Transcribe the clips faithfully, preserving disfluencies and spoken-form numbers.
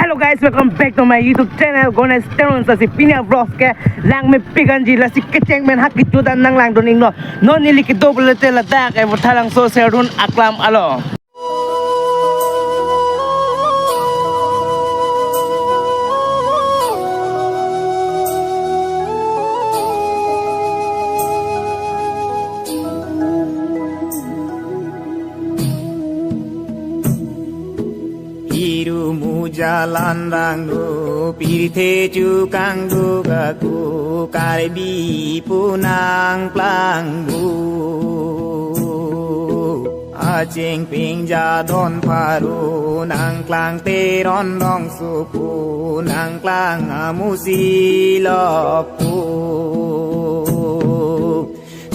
Hello guys, welcome back to my YouTube channel Ganesh Teron. Lasi pini a-vlog ke langmepik anji, lasi kecheng pen ha kecho dan nanglangdun iknon. Non neli kedo pulote ladak e Vothatlangso Serdun Aklam along. Iru mujalan rangno, pirthe chukangduk ako, Karbi pu nangplangpo. Achingping jadon pharo, nangklang Teron Rongsopo, nangklang amusi lokpo.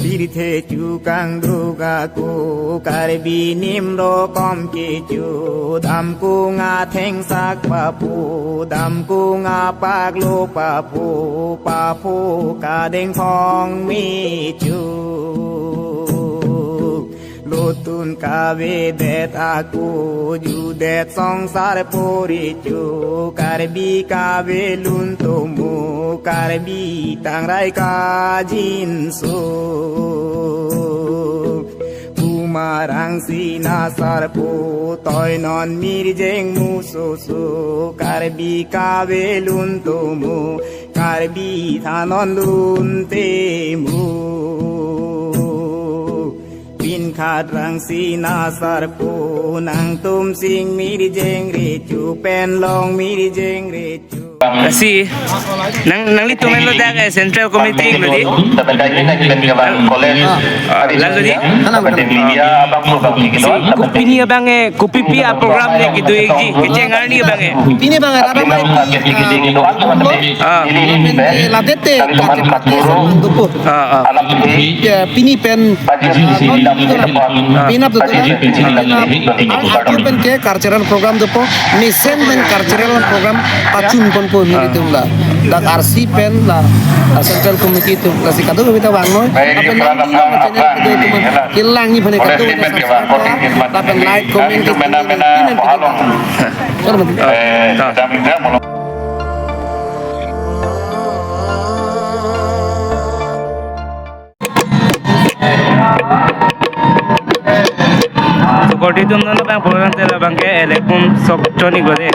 Pirthe chukangduk ako, Karbi nimrokom kecho, damkung athengsak papo, damkung apaklo papo, papo kadengthong mecho. Lotun kavedet ako, judet songsar porecho, Karbi kavelun tomo, Karbi tangrai kajinso. Pu Marangsi Nasarpo, toi non mirjeng musoso, Karbi kavelun tomo, Karbi thanon lun temo. Pinkhat Rangsi Nasarpo, nangtum sing mirjeng recho, pen long mirjeng recho. Lasi nang, nanglitum henlo dak, eh, Central Committee lo di. Ah, lalo di. Lasi kopine abang, eh, kopipi a-program ne kedo ikji, kecheng arni abang, eh. Pine abang, eh, rara mari. Ah. Lapen ke ladet te, kachepate sa nangdopo. Ah, ah. Ya, pini pen, ah, non pini pen, ah, pinap dopo, pinap, ah, pen ke cultural program dopo, mesen pen cultural program pachun ponpo nelitum la. Dak R C pen la, ah, Central Committee atum, lasi kadokave ta vangnoi, lapen nangli channel kedo atum, kelang ni bhane kadokave ta subscribe, lapen like, comment, ke pini pen pini pen. Eh, so, korte atum non abang program te labang ke elephant sok chonik lo de.